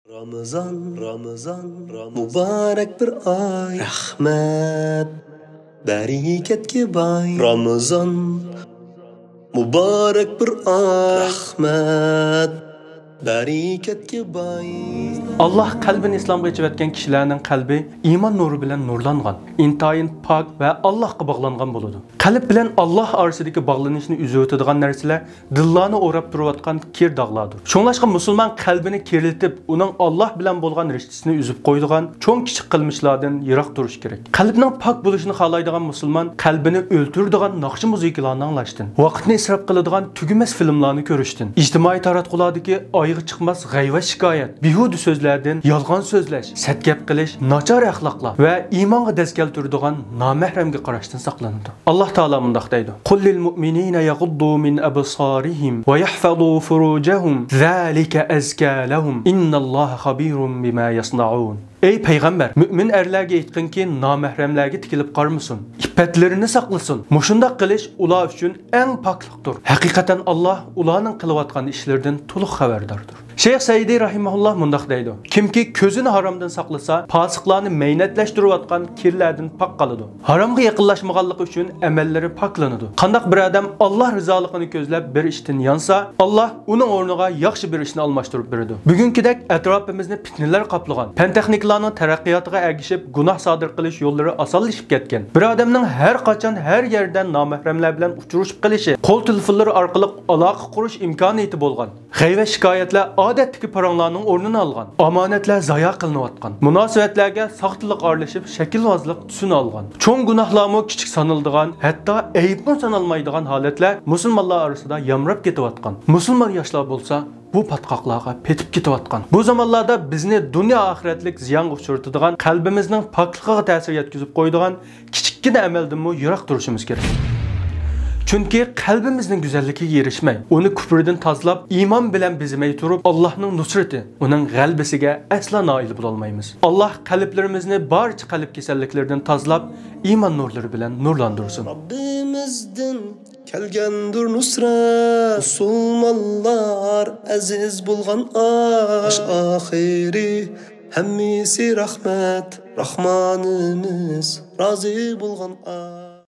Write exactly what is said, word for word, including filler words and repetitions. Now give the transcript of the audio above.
رامىزان، رامىزان، رامىزان، مۇبارەك بىر ئاي. رەھمەت، بەرىكەتكە باي. رامىزان، مۇبارەك بىر ئاي. رەھمەت، بەرىكەتكە باي. ئاللاھ قەلبىنى ئىسلامغا ئېچىۋەتكەن كىشىلەرنىڭ قەلبى ئىمان نۇرى بىلەن نۇرلانغان، ئىنتايىن پاك ۋە ئاللاھقا باغلانغان بولىدۇ. قەلب بىلەن ئاللاھ ئارىسىدىكى باغلىنىشنى ئۈزۈۋېتىدىغان نەرسىلەر دىللارنى ئوراپ تۇرۇۋاتقان كىر داغلاردۇر. شۇڭلاشقا مۇسۇلمان قەلبىنى كىرلىتىپ، ئۇنىڭ ئاللاھ بىلەن بولغان رىشتىسىنى ئۈزۈپ قويىدىغان چوڭ كىچىك قىلمىشلاردىن يىراق تۇرۇش كېرەك. قەلبنىڭ پاك بولۇشىنى خالايدىغان مۇسۇلمان قەلبىنى ئۆلتۈرىدىغان ناخشا مۇزىكىلارنى ئاڭلاشتىن، ۋاقىتنى ئىسراپ قىلىدىغان تۈگىمەس فىلىملارنى كۆرۈشتىن، ئىجتىمائىي تاراتقۇلاردىكى ئايىغى چىقماس غەيۋەت شىكايەت، بىھۇدە سۆزلەردىن، يالغان سۆزلەش، سەت گەپ قىلىش، ناچار ئەخلاقلار ۋە ئىمانغا دەس كەلتۈرىدىغان نامەھرەمگە قاراشتىن ساقلىنىدۇ. ئاللاھ تائالا مۇنداق دەيدۇ: قل للمؤمنين يغضوا من أبصارهم ويحفظوا فروجهم ذلك أزكى لهم إن الله خبير بما يصنعون. ئەي پەيغەمبەر، مۆمىن ئەرلەرگە ئېيتقىنكى، نامەھرەملەرگە تىكىلىپ قارىمىسۇن، ئىپپەتلىرىنى ساقلىسۇن. مۇشۇنداق قىلىش ئۇلار ئۈچۈن ئەڭ پاكلىقتۇر. ھەقىقەتەن ئاللاھ ئۇلارنىڭ قىلىۋاتقان ئىشلىرىدىن تولۇق خەۋەرداردۇر. شەيخ سەئىدى رەھىمەھۇللاھ مۇنداق دەيدۇ: كىمكى كۆزىنى ھارامدىن ساقلىسا، پاسىقلارنى مەينەتلەشتۈرۈۋاتقان كىرلەردىن پاك قالىدۇ. ھارامغا يېقىنلاشمىغانلىقى ئۈچۈن ئەمەللىرى پاكلىنىدۇ. قانداق بىر ئادەم ئاللاھ رىزالىقىنى كۆزلەپ بىر ئىشتىن يانسا، ئاللاھ ئۇنىڭ ئورنىغا ياخشى بىر ئىشنى ئالماشتۇرۇپ بېرىدۇ. بۈگۈنكىدەك ئەتراپىمىزنى پىتنىلەر قاپلىغان، پەن-تېخنىكىلارنىڭ تەرەققىياتىغا ئەگىشىپ گۇناھ سادىر قىلىش يوللىرى ئاسانلىشىپ كەتكەن، بىر ئادەمنىڭ ھەر قاچان، ھەر يەردە نامەھرەملەر بىلەن ئۇچرىشىپ قېلىشى، قول تېلېفونلىرى ئارقىلىق ئالاقە قۇرۇش ئىمكانىيىتى بولغان، غەيۋەت-شىكايەتلەر ئادەتتىكى پاراڭلارنىڭ ئورنىنى ئالغان، ئامانەتلەر زايا قىلىنىۋاتقان، مۇناسىۋەتلەرگە ساختىلىق ئارىلىشىپ شەكىلۋازلىق تۈسىنى ئالغان، چوڭ گۇناھلارمۇ كىچىك سانىلىدىغان، ھەتتا ئەيىبمۇ سانالمايدىغان ھالەتلەر مۇسۇلمانلار ئارىسىدا يامراپ كېتىۋاتقان. مۇسۇلمان ياشلار بولسا بۇ پاتقاقلارغا پېتىپ كېتىۋاتقان. بۇ زامانلاردا بىزنى دۇنيا ئاخىرەتلىك زىيانغا ئۇچرىتىدىغان، قەلبىمىزنىڭ پاكلىقىغا تەسىر يەتكۈزۈپ قويىدىغان كىچىككىنە ئەمەلدىنمۇ يىراق تۇرۇشىمىز كېرەك. چۈنكى قەلبىمىزنىڭ گۈزەللىكىگە ئېرىشمەي، ئۇنى كۇپرىدىن تازىلاپ، ئىمان بىلەن بېزىمەي تۇرۇپ، ئاللاھنىڭ نۇسرىتى، ئۇنىڭ غەلىبىسىگە ئەسلا نائىل بولالمايمىز. ئاللاھ قەلبلىرىمىزنى بارچە قەلب كېسەللىكلىرىدىن تازىلاپ، ئىمان نۇرلىرى بىلەن نۇرلاندۇرسۇن. رەببىمىزدىن كەلگەندۇر نۇسرەت، مۇسۇلمانلار ئەزىز بولغان ئاي. باش ئاخىرى ھەممىسى رەھمەت، راھمانىمىز رازى بولغان ئاي.